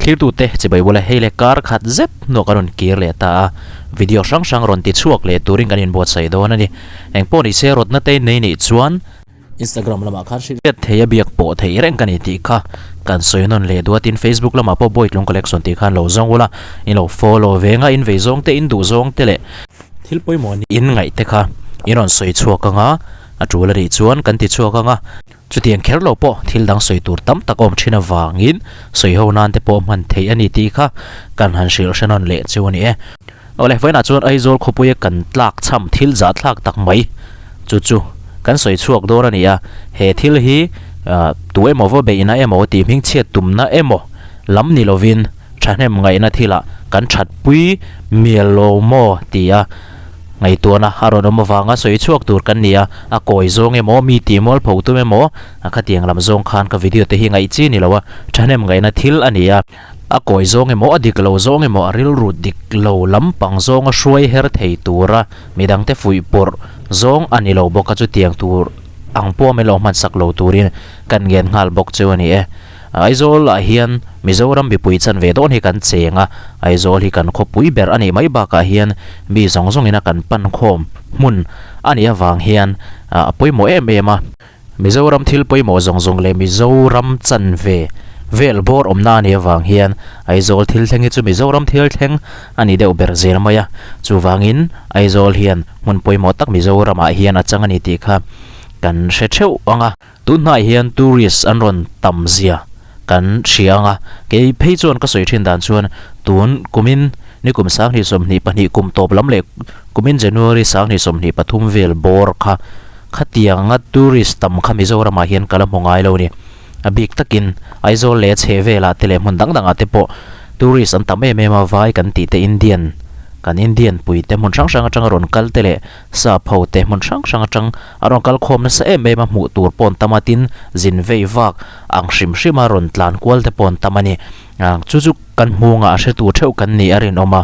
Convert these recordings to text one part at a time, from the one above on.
Thlirtute chibai bula hei leh kar khat zet hnuah kan rawn kir leh ta a, video hrang hrang rawn ti chhuak leh turin kan inbuatsaih dawn a ni. Engpawh ni se rawtna te nei nih chuan Instagram lamah khan hrilh thei a biak pawh theih reng ka ni tih kha kan sawi nawn leh duat in Facebook lamah pawh Bawitlung Collection tih khan lo zawng ula, in lo follow ve nga in vei zawng te in duh zawng te leh thil pawimawh ni in ngaih te kha in rawn sawi chhuak anga a tul a nih chuan kan ti chhuak anga chutiang kher lo pawh thil dang sawi tur tam tak awm thin avangin sawi ho nan te pawh hman theih a ni tih kha kan han hrilh hre nawn leh chu a ni e. Awle, vawiinah chuan Aizawl khawpuia kan tlak chham thil zahthlak tak mai chu chu kan sawi chhuak dawn a ni a, he thil hi tu emaw va beihna emaw tih hmingchhiat tumna emaw lam ni lovin thahnem ngaihna thilah kan thatpui mial lo maw ti a ngaihtuahna a rawn awm avanga sawi chhuak tur kan ni a, a kawi zawng emaw mi tih mualpho tum emaw khatiang lam zawng khan ka video te hi ngaih chi ni lo a, thahnem ngaihna thil a ni a. A kawi zawng emaw, a dik lo zawng emaw, a rilru dik lo lampang zawnga hruai her thei tura midangte fuih pawrh zawng a ni lo bawk a, chutiang tur ang pawh min lo hmansak lo turin kan ngen nghal bawk chu a ni e. Aizawl ah hian Mizoram mipui chan ve dawn hi kan cheng a, Aizawl hi kan khawpui ber a nih mai bakah hian mi zawng zawngin a kan pan khawm hmun a nih avang hian a pawimawh em em a. Mizoram thil pawimawh zawng zawng leh Mizoram chanve vel bawr awmna a nih avang hian Aizawl thil thleng hi chu Mizoram thil thleng a ni deuh ber zel mai a. Chuvangin Aizawl hian hmun pawimawh tak Mizoramah hian a chang a ni tih kha kan hre theuh ang a. Tunhnaiah hian tourist an rawn tam zia kan hria ang a. Kei phei chuan ka sawi thin dan chuan tun kumin nikum 2022 kum tawp lam leh kumin January 2023 vel bawr kha Khatianga tourist tam kha Mizoramah hian ka la hmu ngai lo ni. A bik takin Aizawl leh a chhehvelah te leh hmun dang dangah te pawh tourist an tam em em a, vai kan tih te Indian kan Indian pui te hmun hrang hrang atanga rawn kal te leh sap ho te hmun hrang hrang atang a rawn kal khawm nasa em em a, hmuh tur pawh an tam a, tin zin vei vak ang hrim hrim a rawn tlan kual te pawh an tam a ni. Chu chu kan hmu ngah hre tur theuh kan nih a rinawm a.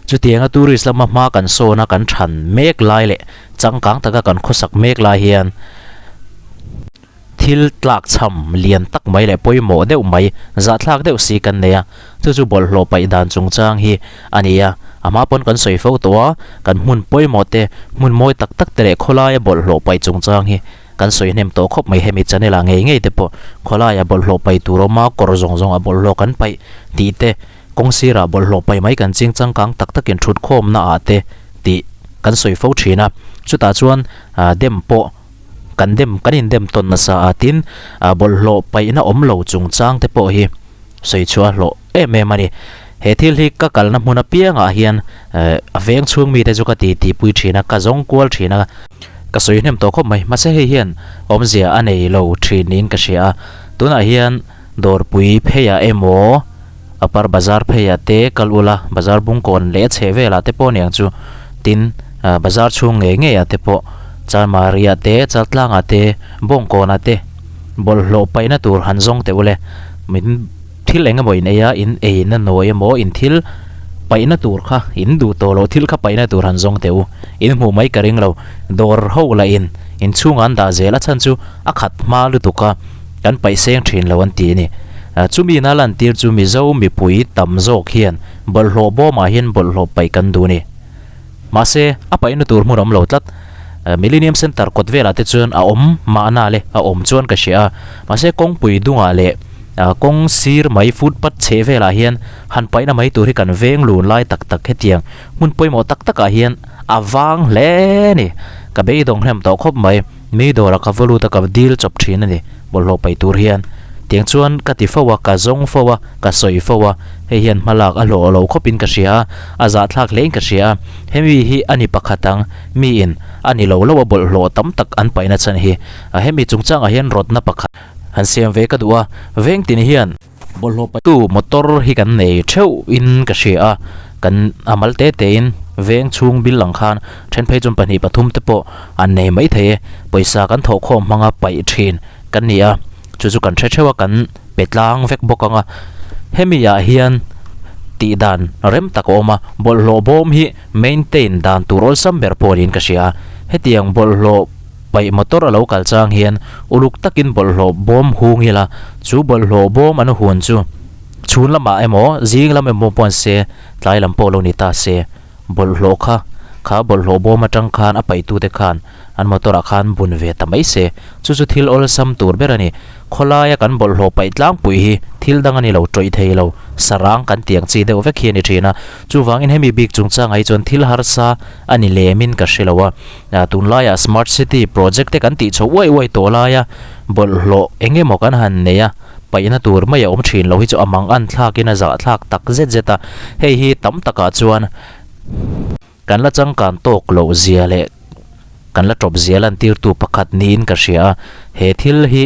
Chutianga tourist lama hma kan sawn a kan than mek lai leh changkang taka kan khawsak mek lai hian thil tlak chham lian tak mai leh pawimawh deuh mai zahthlak deuh si kan nei a, chu chu bawlhhlawh paih dan chungchang hi a ni a, a hma pawn kan sawi fo tawh a, kan hmun pawimawh te, hmun mawi tak tak te leh khawlaia bawlhhlawh paih chungchang hi kan sawi hnem tawh khawp mai hemi channel ah ngei ngei te pawh khawlaia bawlhhlawh paih tur awm a, kawr zawng zawng ah bawlhhlawh kan paih tih te. Kawng sirah bawlhhlawh pai mai kan ching changkang tak takin thut khawmna ah te tih kan sawi fo thin a, chutah chuan dem pawh kan dem kan indem tawn nasa a, tin bawlhhlawh paihna awm lo chungchang te pawh hi sawi chhuah hlawh em em a ni. He thil hi ka kalna hmun apiangah hian a veng chhung mite chu ka ti tihpui thin a, ka zawng kual thin a, ka sawi hnem tawh khawp mai, mahse hei hian awmzia a nei lo thin niin ka hria a, tunah hian Dawrpui pheiah emaw Upper Bazar pheiah te kal ula bazar bungkawn leh a chheh velah te pawh aniang chu tin ah bazar chhung ngei ngei ah te pawh Chalmari ah te Chaltlang ah te Bawngkawn ah te bawlhhlawh paihna tur han zawng teh ule min thil eng emaw in ei a in ei na nawi emaw in thil paihna tur kha in duh tawh loh thil kha paihna tur han zawng teh u in hmuh mai ka ring lo dawr ho lah in inchhungah an dah zel a chhan chu a khat hma lutuk a. Kan paih seng thin lo an ti a ni. Chumi ina lantir chu Mizo mipui tam zawk hian bawlhhlawh bawmah hian bawlhhlawh paih kan duh a ni. Mahse, a paihna tur hmun a awm lo tlat. Millennium Centre kawt velah te chuan a awm mahna le a awm chuan ka hria a. Mahse, kawngpui dungah leh kawng sir mai footpath chheh velah hian han paihna mai tur hi kan veng lun lai tak tak hetiang hmun pawimawh tak takah hian a vang hle a ni. Ka beidawng hnem tawh khawp mai. Mi dawrah ka va lut a, ka dil chawp thin a ni, bawlhhlawh paih tur hian. Tiang chuan ka ti fo a, ka zawng fo a, ka sawi fo a, hei hian hmalak a hlawh lo khawpin ka hria a, a zahthlak hlein ka hria a. Hemi hi a ni pakhat ang, miin a ni lo lo a bawlhhlawh tam tak an paihna chhan hi. Hemi chungchangah hian rawtna pakhat han siam ve ka duh a, veng tin hian. Bawlhhlawh paitu motor hi kan nei theuh in ka hria a, kan a mal te te in veng chhung bil ang khan then phei chuan pahnih pathum te pawh an nei mai thei e, pawisa kan thawh khawm hmanga paih thin kan ni a, chu chu kan hre theuh a kan pe tlang vek bawk ang a, hemi ah hian tih dan rem tak a awm a, bawlhhlawh bawm hi maintain dan tur awlsam ber pawh niin ka hria a, hetiang bawlhhlawh. Paih motor a lo kal chang hian uluk takin bawlhhlawh bawm hung ila, chu bawlhhlawh bawm an hun chu Chhun lamah emaw, zing lam emaw pawh an se, tlai lam pawh lo ni ta se, bawlhhlawh kha, kha bawlhhlawh bawm atang khan a paihtute khan an motor ah khan bun ve ta mai se. Chu chu thil awlsam tur ber a ni. Khawlaia kan bawlhhlawh paih tlangpui hi thil dang a ni lo, tawih thei lo, sarang kan ti ang chi deuh vek hi a ni thin a. Chuvangin hemi bik chungchangah hi chuan thil harsa a ni lemin ka hre lo a. Tunlaiah Smart City project te kan tih chho uai uai tawh laia bawlhhlawh eng emaw kan han nei a, paihna tur mai a awm thin lo hi chu a mang an thlakin a zah thlak tak zet zet a. Hei hi tam takah chuan kan la changkan tawk loh zia leh kan la tawp zia lantirtu pakhat niin ka hria a. He thil hi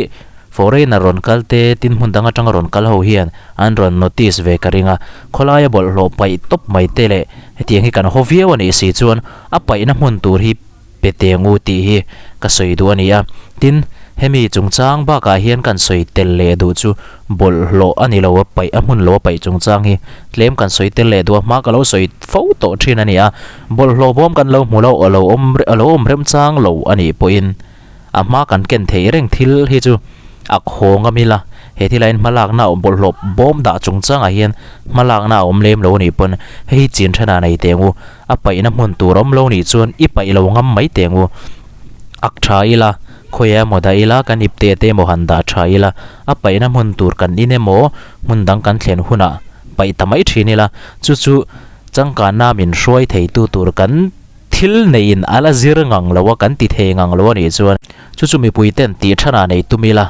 foreigner rawn kal te, tin hmun dang atanga rawn kal ho hian an rawn notice ve ka ring a. Khawlaia bawlhhlawh paih tawp mai te leh hetiang hi kan haw viau a nih si chuan a paihna hmun tur hi pe teng u tih hi ka sawi duh a ni a. Tin, hemi chungchang bakah hian kan sawi tel leh duh chu bawlhhlawh a ni lo a paih, a hmun lo a paih chungchang hi tlem kan sawi tel leh duh a, hma ka lo sawi fo tawh thin a ni a. Bawlhhlawh bawm kan lo hmu lo, a lo awm a lo awm remchang lo a nih pawhin a hma kan ken theih reng thil hi chu a khaw ngam ila, he thilaiin hmalakna a awm bawlhhlawh bawm dah chungchangah hian hmalakna a awm lem lo a nih pawn hei hi chin thenah nei teng u. A paihna hmun tur awm lo nih chuan i paih lo ngam mai teh ngu. Ak tha ila, khawi emaw dah ila, kan ip te te emaw han dah tha ila, a paihna hmun tur kan in emaw hmun dang kan thlen hunah paih ta mai thin ila, chu chu changkanna min hruai theitu tur kan thil neiin a la zir ngang lo a, kan ti thei ngang lo a nih chuan chu chu mipui ten tih thanah nei tum ila,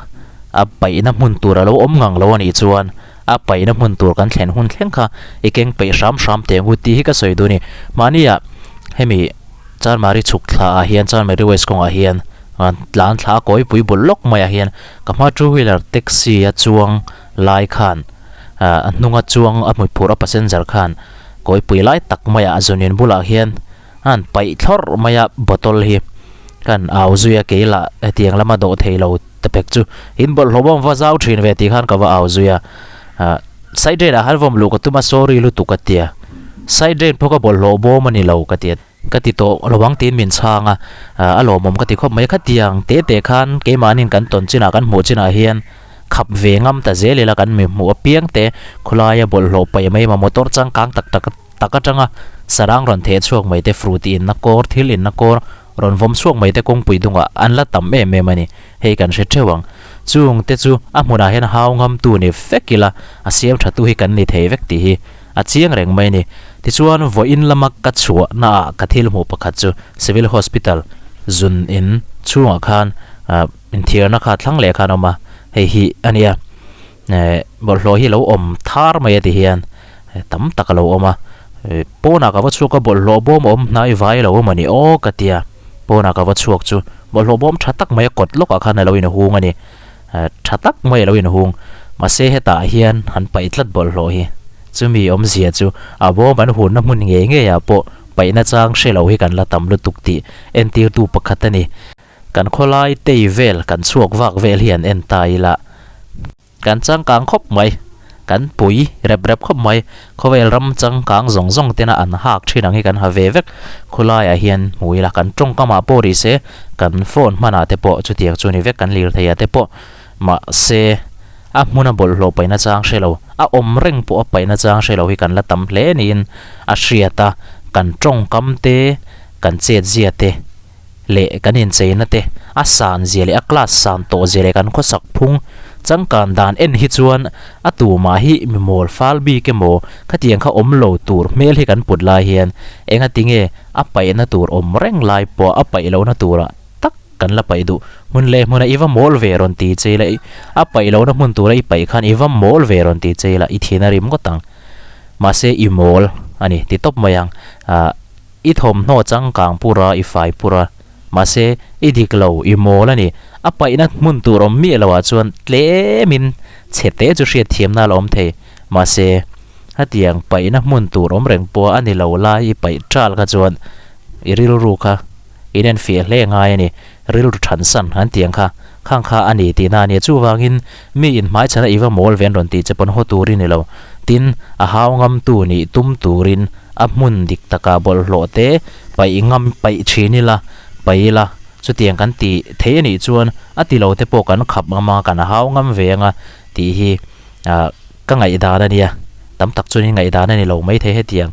a paihna hmun tur a lo awm ngang lo a nih chuan. A paihna hmun tur kan thlen hun thleng kha i keng peih hram hram teh ngut tih hi ka sawi duh a ni. Mahnia hemi Chanmari chhuk thla ah hian Chanmari West kawngah hian tlan thla a kawipui bul lawk maiah hian ka hma two wheeler taxi a chuang lai khan a hnunga chuang a hmuiphurh a passenger khan kawipui lai tak maiah a zunin bulah hian a han paih thlawrh mai a bottle hi khan au zui a keilah hetiang lama dawh thei lo ta pek chu in bawlhhlawh bawm va zau thin ve tih khan ka va au zui a ah side drain ah khan vawm luh ka tum a sorry lutuk ka tia side drain pawh ka bawlhhlawh bawm a ni lo ka ti a ka ti tawh lo ang tiin min chhang a ah a lawmawm ka ti khawp mai khatiang te te khan keimahniin kan tawn chinah kan hmuh chinah hian khap ve ngam ta zel ila kan mi hmuh apiang te khawlaia bawlhhlawh paih mai emaw motor changkang tak tak tak atanga sarang rawn theh chhuak mai te fruit inna kawr thil inna kawr rawn vawm chhuak mai te kawngpui dungah an la tam em em a ni. Hei kan hre theuh ang. Chung te chu a hmunah hian hau ngamtu ni vek ila a siam tha tu hi kan ni thei vek tih hi a chiang reng mai a ni. Tichuan vawiin lama ka chhuahna ah ka thil hmuh pakhat chu Civil Hospital zun in chhungah khan inthiarna kha thlang leh khan a awm a, hei hi a nia. Bawlhhlawh hi a lo awm thar mai a ti hian tam tak a lo awm a, pawnah ka va chhuak a bawlhhlawh bawm a awm hnai vai lo emaw ni aw ka ti a, pawnah ka va chhuak chu bawlhhlawh bawm tha tak mai a kawt lawkah khan a lo inhung a ni, tha tak mai a lo inhung mahse hetah hian han paih tlat bawlhhlawh hi chumi awmzia chu a bawm an hunna hmun ngei ngeiah pawh paihna chang hre lo hi kan la tam lutuk tih entirtu pakhat a ni. Kan khawlai tei vel kan chhuak vak vel hi an en ta ila kan changkang khawp mai, kan pui rep rep khawp mai. Khawvel ram changkang zawng zawng tena an hak thin ang hi kan ha ve vek. Khawlaiah hian hmu ila kan tawngkamah pawh ri se, kan phone hmanah te pawh chutiang chu ni vek kan lirtheiah te pawh mahse a hmuna bawlhhlawh paihna chang hre lo, a awm reng pawh a paihna chang hre lo hi kan la tam hle niin a hriat a, kan tawngkam te, kan chetzia te. leh kan incheina te a san zia leh a class san tawh zia leh kan khawsak phung changkan dan en hi chuan a tumah hi mi mawl fal bik emaw khatiang kha awm lo tur hmel hi kan put lai hian enga tinge a paihna tur awm reng lai pawh a paih lohna turah tak kan la paih duh hmun leh hmunah i va mawl ve rawn ti che ila a paih lohna hmun tura i paih khan i va mawl ve rawn ti che ila i thin a rim ngawt ang mahse i mawl a ni ti tawp mai ang ah. I thawmhnaw changkang pur a, i fai pur a, mahse i dik lo, i mawl a ni. A paihna hmun tur awm miah loh ah chuan tlemin chhe te chu hriat thiamna a la awm thei. Mahse, hetiang paihna hmun tur awm reng pawh a ni lo lai i paih ṭal kha chuan i rilru kha in enfiah hle ngai a ni. Rilru ṭhansan an tiang kha khang kha a ni tihna a nia. Chuvangin mi inhmaichhana i va mawl ve an rawn tih che pawn haw tur i ni lo. Tin, a hau ngamtu nih tum turin A hmun dik takah bawlhhlawh te paih ngam paih thin ila, paih ila, chutiang kan tih theih a nih chuan a ti lo te pawh kan khap ngam a, kan hau ngam ve anga tih hi ah Ka ngaihdan a nia, tam tak chuan in ngaihdan a ni lo maithei hetiang.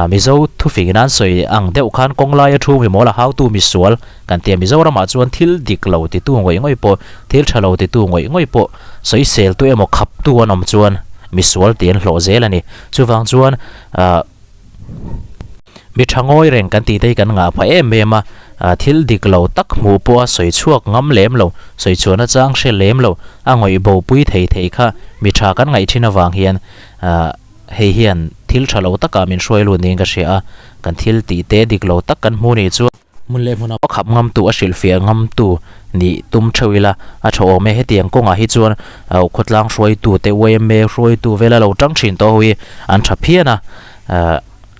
Mizo thufing in an sawi ang deuh khan kawng laia thu mi mawl a hautu misual kan ti a, Mizoramah chuan thil dik lo titu ngawih ngawih pawh, thil tha lo titu ngawih ngawih pawh sawiseltu emaw khaptu an awm chuan misual tih an hlawh zel a ni. Chuvang chuan Mi tha ngawi reng kan tih te hi kan ngah phah em em a, thil dik lo tak hmuh pawha sawi chhuak ngam lem lo, sawi chhuahna chang hre lem lo, a ngawih bo pui thei thei kha mi tha kan ngaih thin avang hian hei hian thil tha lo takah min hruai lut niin ka hria a, kan thil tih te dik lo tak kan hmu nih chuan. Hmun leh hmunah a khap ngamtu, a hrilhfiah ngamtu nih tum theuh ila a tha awm e. Hetiang kawngah hi chuan khawtlang hruaitu te, yma hruaitu vela lo tang thin tawh ho hi an tha phian a.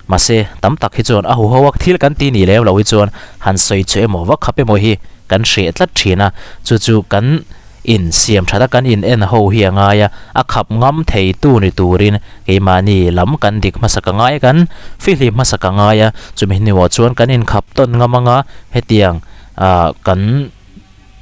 Mahse, tam tak hi chuan a huho a thil kan ti nih lem loh hi chuan han sawi chu emaw va khap emaw hi kan hreh tlat thin a. Chu chu kan In siam that a kan in en ho hi a ngai a, a khap ngam thei tu ni turin keimahni lam kan dik hmasa ka ngai a, kan fihlim hmasa ka ngai a, chumi hnuah chuan kan in khap tawn ngam anga hetiang ah kan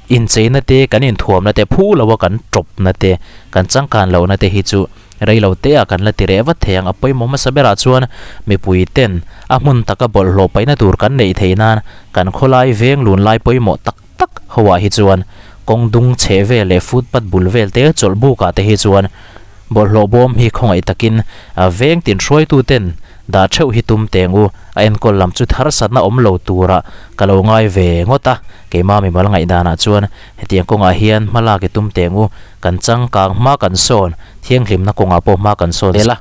incheina te, kan inthuamna te, phu lo a kan tawpna te, kan changkan lohna te hi chu rei lo te ah kan la ti reh vat thei ang. A pawimawh hmasa berah chuan mipui ten a hmun taka bawlhhlawh paihna tur kan neih theih nan kan khawlai veng lun lai pawimawh tak tak ho ah hi chuan kawng dung chheh vel leh footpath bul vel te chawlh buk ah te hi chuan bawlhhlawh bawm hi khawngaih takin veng tin hruaitu ten dah theuh hi tum teng u a enkawl lam chu harsatna awm lo turah ka lo ngai ve ngawt a keimah mimal ngaihdan ah chuan hetiang kawngah hian hma lak i tum teng u kan changkang hma kan sawn thianghlimna kawngah pawh hma kan sawn zel a.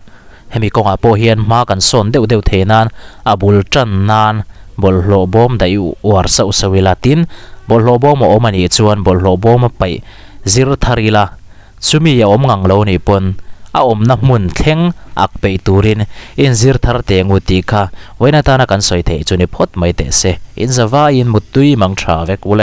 Hemi kawngah pawh hian hma kan sawn deuh deuh thei nan a bul tan nan bawlhhlawh bawm daih uar sauh sauh ila. Tin, bawlhhlawh bawm a awm a nih chuan bawlhhlawh bawm a paih zir thar ila, chumi a awm ngang lo nih pawn a awmna hmun thleng ak peih turin inzir thar teh ngut tih kha vawiin atana kan sawi theih chu ni phawt mai teh se. Inzavaiin muttui mang tha vek ule.